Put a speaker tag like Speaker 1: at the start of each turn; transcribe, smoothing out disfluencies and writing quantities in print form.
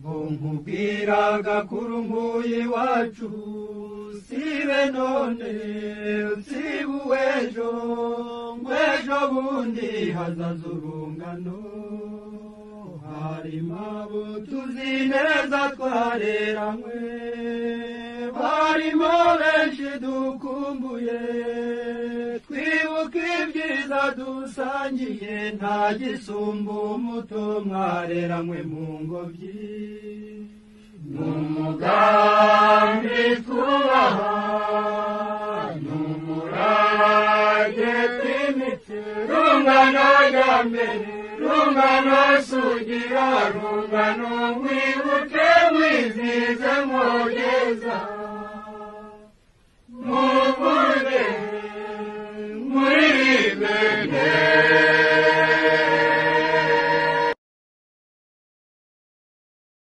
Speaker 1: Nkubwira gakuru nkuye iwacu, sibe none sibe uw'ejo, ngw'ejo bundi hazaza urungano. Harimo abo tuzi neza twareranywe, barimo benshi dukumbuye, twibuka ibyiza dusangiye, nta gisumba umuto mwareranywe mu ngobyi.
Speaker 2: N'umugambi twubaha, n'umurage twimitse, rungano rya mbere, rungano sugira, rungano mwibuke mwizize mwogere.